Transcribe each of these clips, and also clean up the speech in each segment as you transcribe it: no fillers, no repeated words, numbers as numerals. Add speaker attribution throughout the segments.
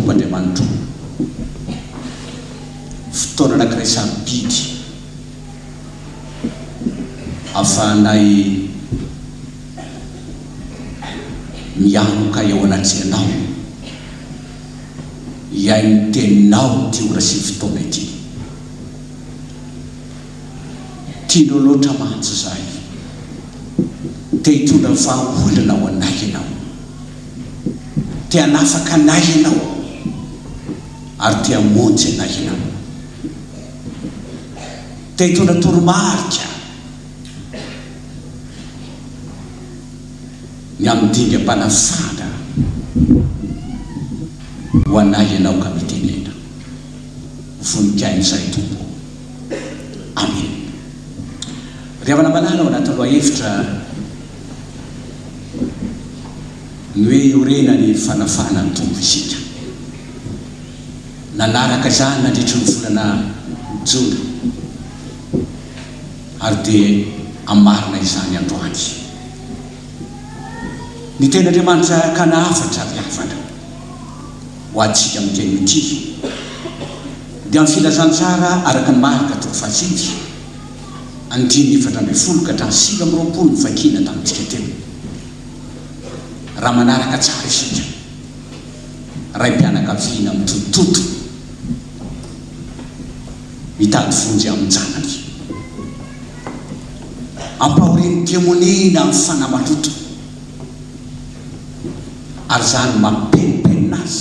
Speaker 1: Tompo Andriamanitro ô. Fotoana anankiray sarobidy ahafahanay mianoka eo anatrehanao, hihaino ny Teninao ity ora sy fotoana ity. Tianao loatra mantsy izahay. Te hitondra vahaolana ho anay Ianao. Te hanafaka anay Ianao. Ary te hamonjy anay Ianao. Te hitondra toromarika ny amin'ny dingam-panafahana ho anay Ianao ka mitenena. Voninkaina izahay Tompo ô. Amena. Ry havana malala ao anatin'ny lohahevitra ny hoe iorenan'ny fanafahana ny Tompo isika. Nanaraka izany nandritry ny volana jona ary dia hamarina izany androany. Ny tenin'Andriamanitra hakana hafatra ry havana. Ho antsika amin'ity anio ity dia amin'ny filazantsara araka ny Marka toko fahasivy, andininy 14 ka hatramin'ny 29 novakiana tamintsika teo. Raha manaraka tsara isika, raim-pianakaviana mitotototo mitady vonjy amin-janany. Ampahorian'ny demoniana amin'ny fanahy maloto. Ary izany mampenopenona azy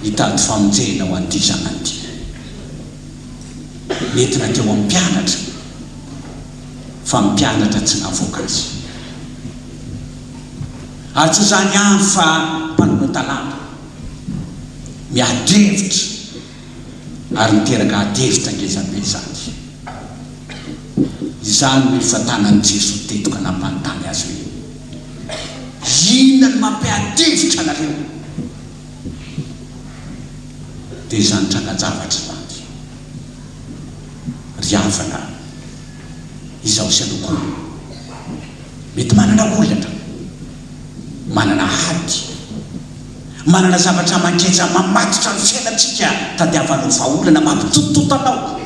Speaker 1: hitady famonjena ho an'ity zanany ity. Nentina teo amin'ny mpianatra, fa ny mpianatra tsy nahavoaka azy. Ary tsy izany ihany fa mpanora-dalàna, miady hevitra, ary niteraka ady hevitra ngezabe izany. Izany no efa tanan'i Jesoa teto ka nampanontany azy hoe, Inona no mampiady hevitra anareo? Dia izany trangan-javatra izany, ry havana, izaho sy ianao koa mety manana olana, manana ady, manana zavatra mangeja mamatotra ny fiainantsika tadiavanao vahaolana mampitotototo anao.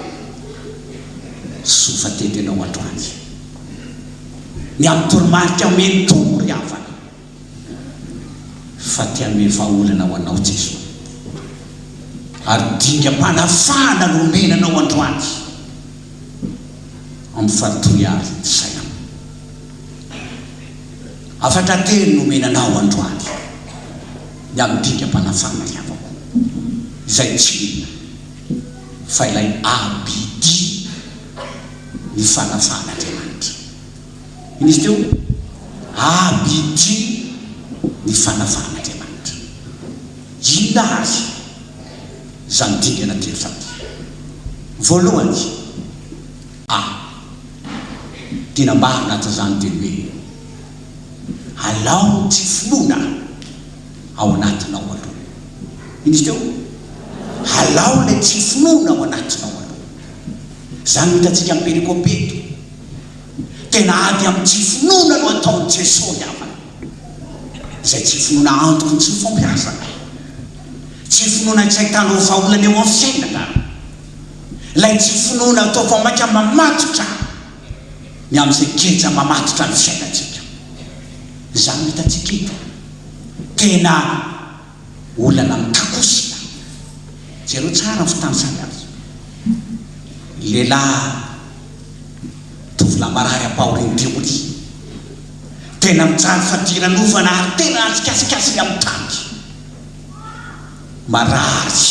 Speaker 1: Soa fa teto ianao androany. Ny amin'ny toromarika omen'ny Tompo ry havana fa te hanome vahaolana ho anao Jesoa. Ary dingam-panafahana no omena anao androany. Ampifantohy àry ny sainao. Hafatra telo no omena anao androany ny amin'ny dingam-panafahana ry havako, izay tsy inona fa ilay abidia ny fanafahan'Andriamanitra. Inona izy teo? Abidia ny fanafahan'Andriamanitra. Inona àry izany dingana telo izany? Voalohany, A. Tena marina aza izany dia ny hoe alao ny tsy finoana ao anatinao aloha. Inona izy teo? Alao ilay tsy finoana ao anatinao aloha. Izany no hitantsika amin'ny perikope eto. Tena ady amin'ny tsy finoana no ataon'i Jesoa ry havana. Izay tsy finoana antoky ny tsy fombiazana. Tsy finoana tsy ahitanao vahaolana eo amin'ny fiainana. Ilay tsy finoana atao vao mainka mamatotra ny amin'izay geja mamatotra ny fiainantsika. Izany no hitantsika eto. Tena olana mitakosina. Jereo tsara ny fitanisany azy. Lehilahy tovolahy marary ampahorian'ny demonia. Tena mijaly fadiranovana ary tena atsikasikasiny amin'ny tany. Marary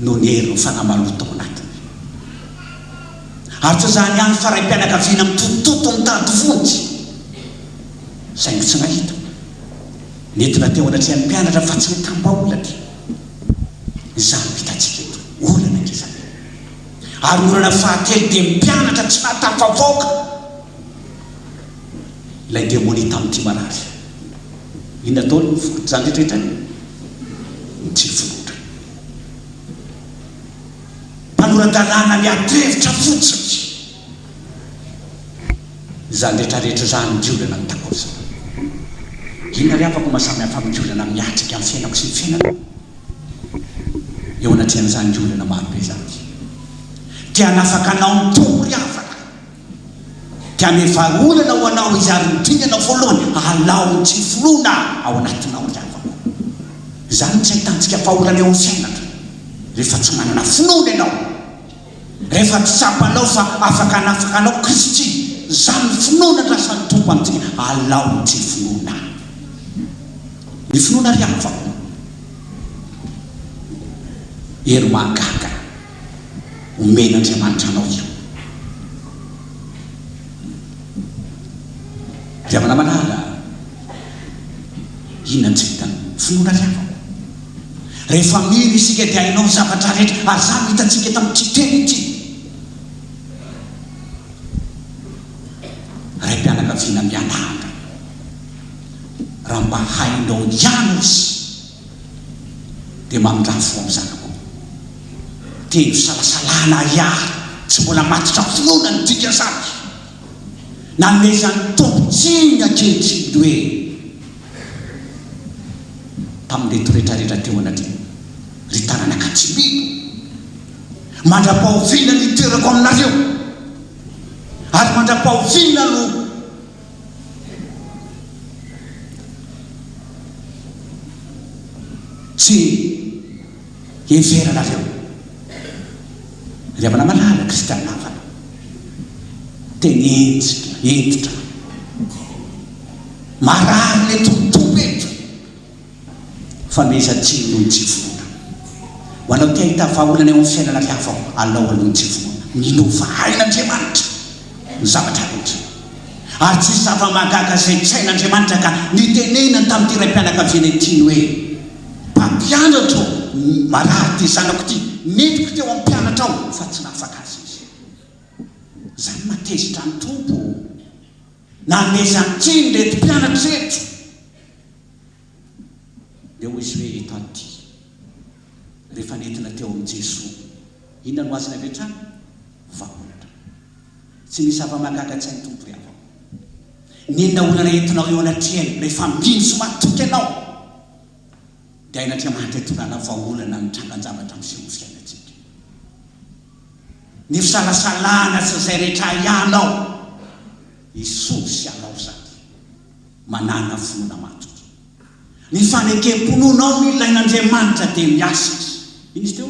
Speaker 1: noho ny herin'ny fanahy maloto ao anatiny. Ary tsy izany ihany fa raim-pianakaviana mitotototo mitady vonjy, saingy tsy nahita. Nentina teo anatrehan'ny mpianatra fa tsy nitam-baolana. Izany no hitantsika eto, olana ngezabe. Ary ny olana fahatelo dia ny mpianatra tsy nahatafavoaka ilay demonia tamin'ity marary. Inona daholo ny vokatr'izany rehetra rehetra ny? Ny tsy finoana. Mpanora-dalàna miady hevitra fotsiny. Izany rehetra rehetra izany ny olana mitakozana. Inona ry havako maha samy hafa amin'ny olana miatrika ny fiainako sy ny fiainanao? Eo anatrehan'izany olana marobe izany, dia hanafaka anao ny Tompo ry havana. Dia hanome vahaolana ho anao Izy ary ny dingana voalohany, alao ny tsy finoana ao anatinao ry havako. Izany no tsy ahitantsika vahaolana eo amin'ny fiainana, rehefa tsy manana finoana ianao. Rehefa tsy tsapanao fa afaka hanafaka anao Kristy, izany ny finoana andrasan'ny Tompo amintsika, alao ny tsy finoana. Ny finoana ry havako, hery mahagaga omen'Andriamanitra anao io. Ry havana malala, inona no tsy vitan'ny finoana ry havako? Rehefa mino isika dia hainao ny zavatra rehetra, ary izany no hitantsika eto amin'ity teny ity. Raim-pianakaviana mianahana, raha mba hainao ihany izy, dia mamindrà fo amin'ny zanakao. Teny fisalasalana ahiahy, tsy mbola matotra finoana ny dikan'izany. Nanomezan'ny Tompo tsiny ankehitriny hoe. tamin'ireto retraretra teo anatrehany, Ry taranaka tsy mino, mandra-pahoviana no hitoerako aminareo? Ary mandra-pahoviana no tsy hiheveranareo? Ry havana malala, kristiana havana, teny henjika, hentitra. Marary le tompo eto fa mezan-tsiny noho ny tsy finoana. Ho anao te hahita vahaolana eo amin'ny fiainana ry havao, alao aloha ny tsy finoana. Minoa fa hain'Andriamanitra ny zavatra rehetra. Ary tsisy zava-mahagaga izay tsy hain'Andriamanitra ka nitenenany tamin'ity raim-pianakaviana ity ny hoe, Mpampianatra ô, marary ity zanako ity, nentiko teo amin'ny mpianatrao fa tsy nahafaka azy izy. Izany mahatezitra ny Tompo ô. Nanomezan-tsiny ireto mpianatra ireto. Dia hoy izy hoe, Eto aty. Rehefa nentina teo amin'i Jesoa, inona no azony avy hatrany? Vahaolana. Tsy misy zava-mahagaga tsy hain'ny Tompo ry havana. N'inona olana entinao eo anatrehany, rehefa mino sy matoky ianao, dia hain'Andriamanitra hitondrana vahaolana ny trangan-javatra miseho amin'ny fiainantsika. Ny fisalasalana sy izay rehetra ahianao, esory sy alao izany. Manàna finoana matotra. Ny fanekem-pinoanao no ilain'Andriamanitra dia miasa Izy. Inona izy teo?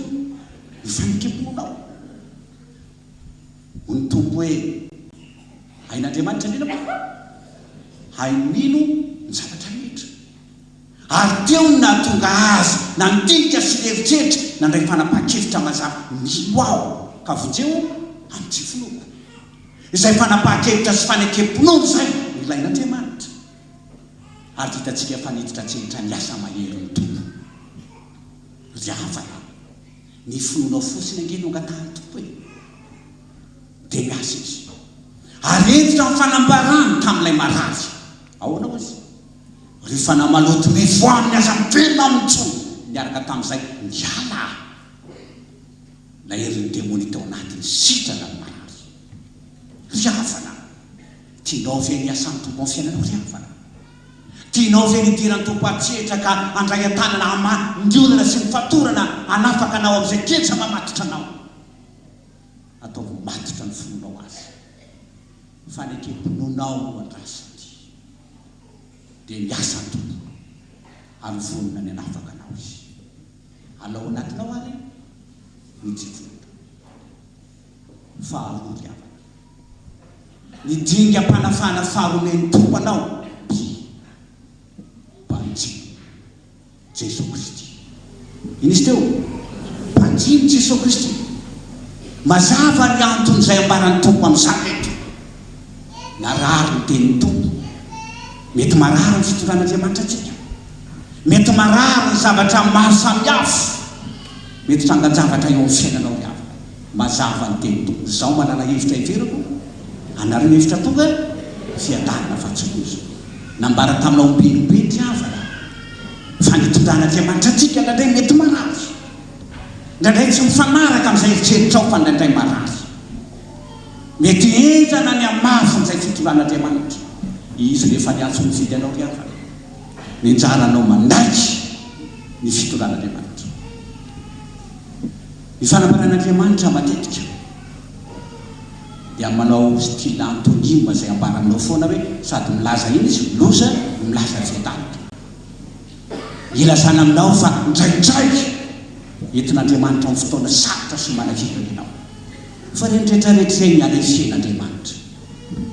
Speaker 1: Ny fanekem-pinoanao. Hoy ny Tompo hoe, Hain'Andriamanitra ny inona moa? Hainy mino ny zavatra rehetra. Ary teo no nahatonga azy nandinika sy nieritreritra, nandray fanapahan-kevitra mazava, Mino aho, ka vonjeo amin'ny tsy finoako. Izay fanapahan-kevitra sy fanekem-pinoana izay no ilain'Andriamanitra. Ary dia hitantsika fa niditra an-tsehatra niasa mahery ny Tompo. Ry havana, ny finoanao fotsiny ange no angatahan'ny Tompo e! Dia miasa Izy. Ary hentitra ny fanambarany tamin'ilay marary. Ahoana hoy izy? Ry fanahy maloto mivoaha aminy aza miverina aminy intsony niaraka tamin'izay niala ilay herin'ny demonia tao anatiny sitrana ny marary. Ry havana, tianao ve ny hiasan'ny Tompo amin'ny fiainanao ry havana? Tianao ve ny hidiran'ny Tompo an-tsehatra ka handray an-tanana hamaha ny olana sy ny fatorana hanafaka anao amin'izay ketsa mamatotra anao? Ataovy matotra ny finoanao Azy. Fanekem-pinoanao no andrasany. Dia miasa ny Tompo ary vonona ny hanafaka anao Izy. Alao anatinao ary ny tsy finoana. Faharoa ry havana, ny dingam-panafahana faharoa omen'ny Tompo anao dia banjino. Jesoa Kristy. Inona izy teo? Mpanjino Jesoa Kristy. Mazava ny anton'izay ambaran'ny Tompo amin'izany eto. Narary ny tenin'ny Tompo. Mety marary ny fitondran'Andriamanitra antsika. Mety marary ny zavatra maro samihafa. Mety trangan-javatra eo amin'ny fiainanao ry havana. Mazava ny tenin'ny Tompo. Izaho manana hevitra heveriko, anareo hevitra tonga, fiadanana fa tsy loza. Nambara taminao ombieny ombieny ry havana fa ny itondran'Andriamanitra antsika indraindray mety marary, indraindray tsy mifanaraka amin'izay eritreritrao fa indraindray marary. Mety henjana ny hamafin'izay fitondran'Andriamanitra. Izy no efa niantso nifidy anao ry havana. Ny anjaranao manaiky ny fitondran'Andriamanitra. Ny fanambaran'Andriamanitra matetika dia manao style antonyme izay ambara aminao foana hoe sady milaza iny izy loza no milaza fiadanana. Ilazana aminao fa indraindray entin'Andriamanitra amin'ny fotoana sarotra sy manahirana ianao. Fa ireny rehetra rehetra ireny alefien'Andriamanitra.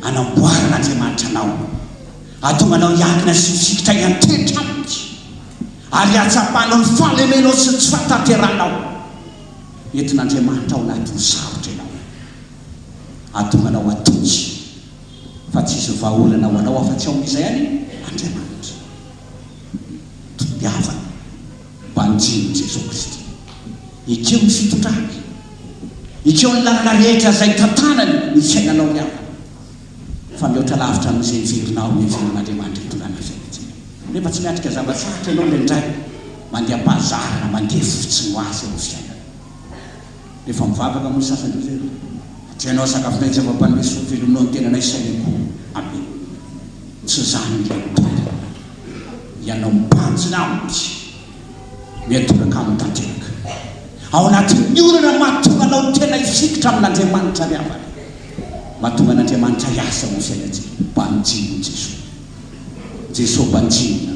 Speaker 1: Anamboaran'Andriamanitra anao. Ahatonga anao hiankina sy hifikitra hiantehitra Aminy. Ary hahatsapanao ny fahalemenao sy ny tsy fahatanterahanao. Entin'Andriamanitra ao anatin'ny sarotra ianao. Ahatonga anao hatoky fa tsy hisy vahaolana ho anao afa-tsy ao amin'iza ihany? Andriamanitra. Todiavana, banjino Jesoa Kristy. Ekeo ny fitondrany. Ekeo ny lalana rehetra izay tantanany ny fiainanao ry havana. Fa mihoatra lavitra noho izay heverinao ny heverin'Andriamanitra hitondrana ny fiainantsika. Nefa tsy miatrika zava-tsarotra ianao indraindray, mandeha am-pahazarana, mandeha fotsiny ho azy eo amin'ny fiainana. Rehefa mivavaka moa ny sasany dia hoe, Atrehanao ny sakafonay tsy afa-panome soa velominao ny tenanay sainay koa. Amena. Tsy izany ilay Tompo. Ianao mibanjina aminy, miantoraka aminy tanteraka. Ao anatin'ny olana mahatonga anao tena hifikitra amin'Andriamanitra ry havana. Mahatonga an'Andriamanitra hiasa ao amin'ny fiainantsika. Banjino Jesoa. Jesoa banjinina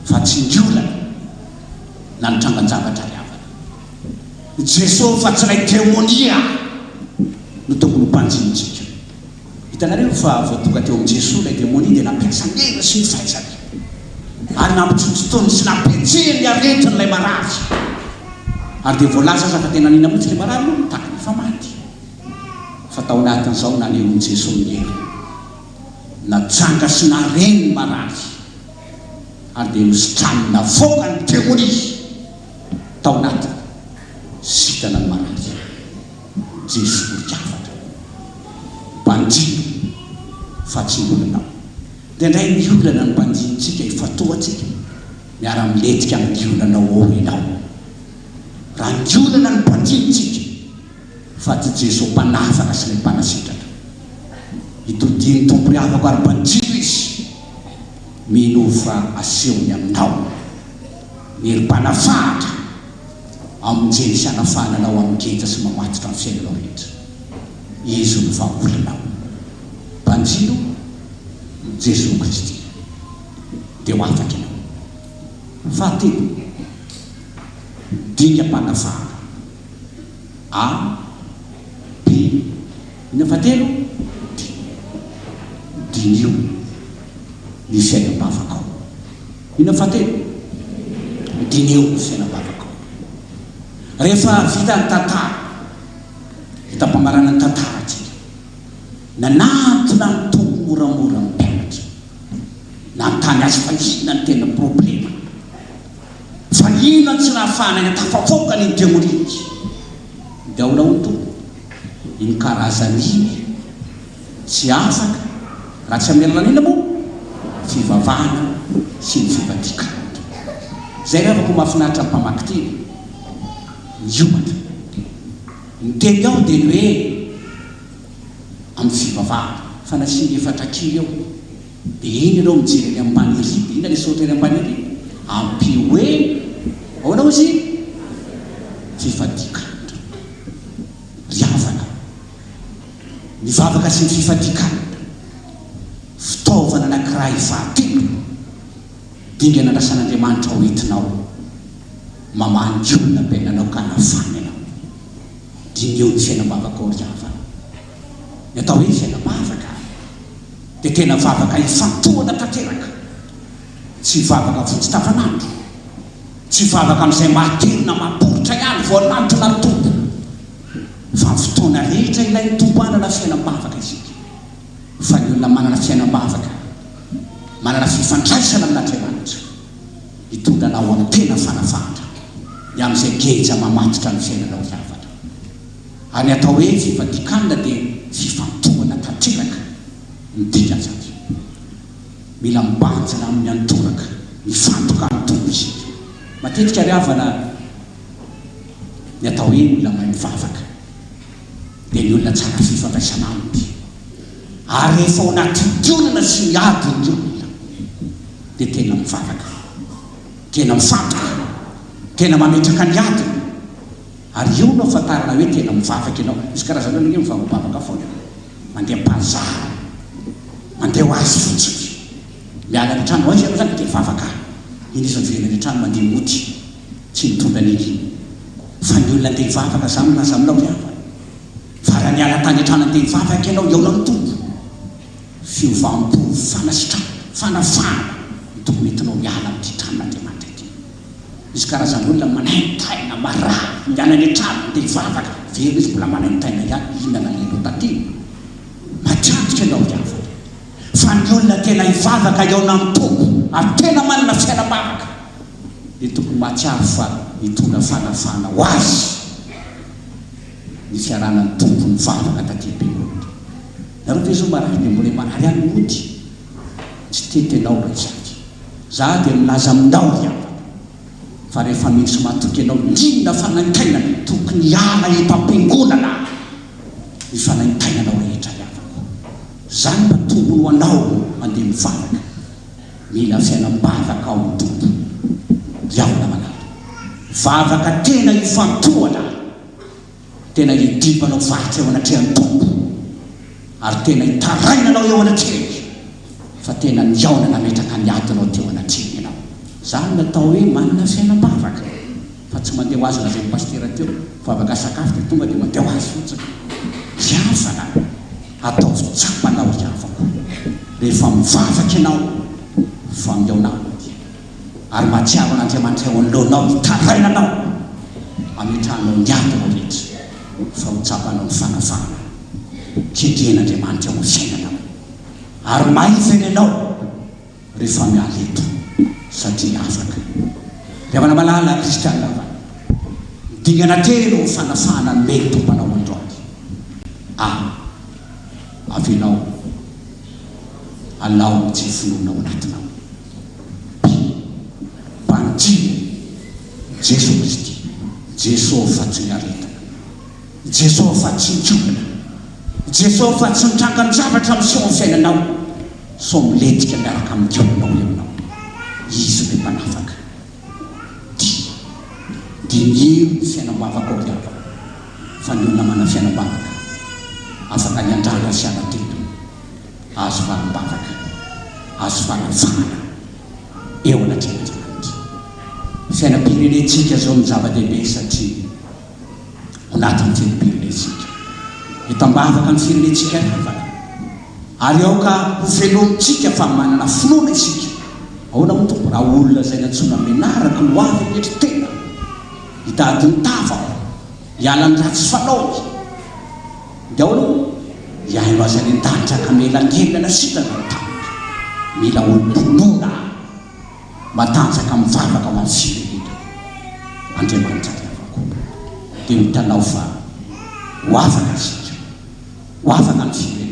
Speaker 1: fa tsy ny olana na ny trangan-javatra ry havana. Jesoa fa tsy ilay demonia no tokony ho banjinintsika. Hitanareo fa vao tonga teo amin'i Jesoa ilay demonia dia nampiasa ny heriny sy ny fahaizany ary nampitsontsontoniny sy nampihetsehiny ny aretin'ilay marary. Ary dia voalaza aza fa tena nina mihitsy ilay marary moa tahaka ny efa maty. Fa tao anatin'izao nanehoan'i Jesoa ny heriny. Najanga sy nareny ny marary ary dia nositraniny navoaka ny demonia tao anatiny. Sitrana ny marary. Jesoa ry hafatra. Banjino fa tsy ny olanao. Indraindray ny olana no banjinintsika, ifantohantsika, miara-milentika amin'ny olanao ao ianao. Raha ny olana no banjinintsika fa tsy Jesoa mpanafaka sy ilay mpanasitrana. Itodian'ny Tompo ry havako ary banjino Izy. Minoa fa asehony aminao ny herim-panafahana. Amonjeny sy anafahana anao amin'ny geja sy mamatotra ny fiainanao rehetra. Izy no vahaolanao. Banjino Jesoa Kristy. Dia ho afaka ianao. Fahatelo, dingam-panafahana. A, B, inona fahatelo? D. Diniho ny fiainam-bavakao. Inona ny fahatelo? Diniho ny fiainam-bavakao. Rehefa vita ny tantara, vita am-pamarana ny tantara tsika, nanantona ny Tompo moramora ny mpianatra. Nanontany azy fa inona ny tena problema? Fa inona no tsy nahafahana ny tafavoaka an'iny demonia iny? Dia ahoana hoy ny Tompo? Iny karazana iny Tsy afaka raha tsy amin'ny alalan'inona moa? Fivavahana sy ny fivadikan. Izay ry havako mahafinaritra ny mpamaky teny. Miomana. Ny teny ao dia ny hoe amin'ny fivavahana. Fa nasiany efatra kely eo. Dia iny ianao mijery ery ambany ery. Dia inona ilay soratra ery ambany ery? Ampio hoe ahoana hozy? Fifadikan. Ry havana. Ny vavaka sy ny fifadian-kanina, fitaovana anankiray fahatelo, dingana andrasan'Andriamanitra ho entinao mamaha ny olona am-piainanao ka hanafany anao. Diniho ny fiainam-bavakao ry havana. Ny atao hoe fiainam-bavaka dia tena vavaka ifantohana tanteraka, tsy vavaka vonjy tavanandro, tsy vavaka amin'izay maha-teny na maha-poritra ihany vao hanantona ny Tompo. Fa amin'ny fotoana rehetra ilain'ny Tompo hanana fiainam-bavaka isika. Fa ny olona manana fiainam-bavaka, manana fifandraisana amin'Andriamanitra, hitondra anao amin'ny tena fanafahana, ny amin'izay geja mamatotra ny fiainanao ry havana. Ary ny atao hoe fivadikanina dia fifantohana tanteraka ny dikan'izany. Mila mibanjina amin'ny antoraka, mifantoka amin'ny Tompo isika. Matetika ry havana, Ny atao hoe olona mahay mivavaka dia ny olona tsara fifandraisana aminy. Ary rehefa ao anatin'ny olana sy ny ady ny olona. dia tena mivavaka, tena mifantoka, tena mametraka ny adiny. Ary eo no ahafantarana hoe tena mivavaka ianao. Misy karazana olona ange mivavabavaka foana e. Mandeha bazary, mandeha ho azy fotsiny. Miala any an-trano, aiza ianao izany? Dia mivavaka. Iny izy miverina any an-trano mandeha mody, tsy mitondra an'iny. Fa ny olona andeha hivavaka, za milaza aminao ry havana, fa raha niala tany an-trano andeha hivavaka ianao, hihaona amin'ny Tompo, fiovam-po, fanasitranana, fanafahana no tokony entinao miala amin'ity tranon'Andriamanitra ity. Misy karazan'olona manaintaina, marary, miala any an-trano, andeha hivavaka, very izy mbola manaintaina ihany, hihinana lelo taty. Matiantoka ianao ry havana. Fa ny olona tena hivavaka hihaona amin'ny Tompo ary tena manana fiainam-bavaka dia tokony mahatsiaro fa hitondra fanafahana ho azy ny fiarahana ny Tompo nivavaka taty am-piangonana. Nareo ve zao marary dia mbola marary ihany mody? Tsy tety ianao raha izany. Za dia milaza aminao ry havana fa rehefa mino sy matoky ianao n'inona fanaintainana tokony hiala eto am-piangonana ny fanaintainanao rehetra ry havako. Zany mba tombony ho anao mandeha mivavaka. Mila fiainam-bavaka ao amin'ny Tompo ry havana malala. Vavaka tena ifantohana. Tena hidivanao varotra eo anatrehan'ny Tompo ary tena hitarainanao eo anatrehany fa tena nihaona nametraka ny adinao teo anatrehany ianao. Zany no atao hoe manana fiainam-bavaka fa tsy mandeha ho azy lazain'ny pasitera teo, vavaka sakafo dia tonga dia mandeha ho azy fotsiny. Ry havana, ataovy tsapanao ry havako rehefa mivavaka ianao fa mihaona aminy. Ary mahatsiaro an'Andriamanitra eo anoloanao hitaraina anao, ametrahanao ny adinao rehetra, fa ho tsapanao ny fanafahana kendren'Andriamanitra eo amin'ny fiainanao. Ary maivana ianao rehefa miala eto, satria afaka. Ry havana malala, kristiana havana, ny dingana telo ho fanafahana nomen'ny Tompo anao androany. A. Avelao, alao ny tsy finoana ao anatinao. Mpanjina Jeso Kristy, Jeso fa tsy ny aretina, Jeso fa tsy ny olana, Jeso fa tsy ny trangan-javatra miseho amin'ny fiainanao, sao milentika miaraka amin'ny olona ao ianao. Izy ilay mpanafaka. Dia diniho ny fiainam-bavakao ry havana, fa ny olona manana fiainam-bavaka afaka hiandrandra sy hanantena. Azo valim-bavaka, azo fanafahana eo anatrehan'Andriamanitra. Ny fiainam-pirenentsika izao no zava-dehibe satria ao anatin'ny fiainam-pirenentsika. Hitam-bavaka ny firenentsika ry havana. Ary aoka ho velomintsika fa manana finoana isika. Ahoana moa Tompo raha olona izay nantsoina amin'ny anarako no avy hanetry tena, hitady ny tavako, hiala ny ratsy fanaony? Dia ahoana moa? Hihaino azy any an-danitra ka mielangelana sitrana ny taminy. Mila olom-pinoana matanjaka mivavaka ho an'ny firenena. Andriamanitra ry havako. Dia ho hitanao fa ho afaka isika. Ho afaka ny firenena.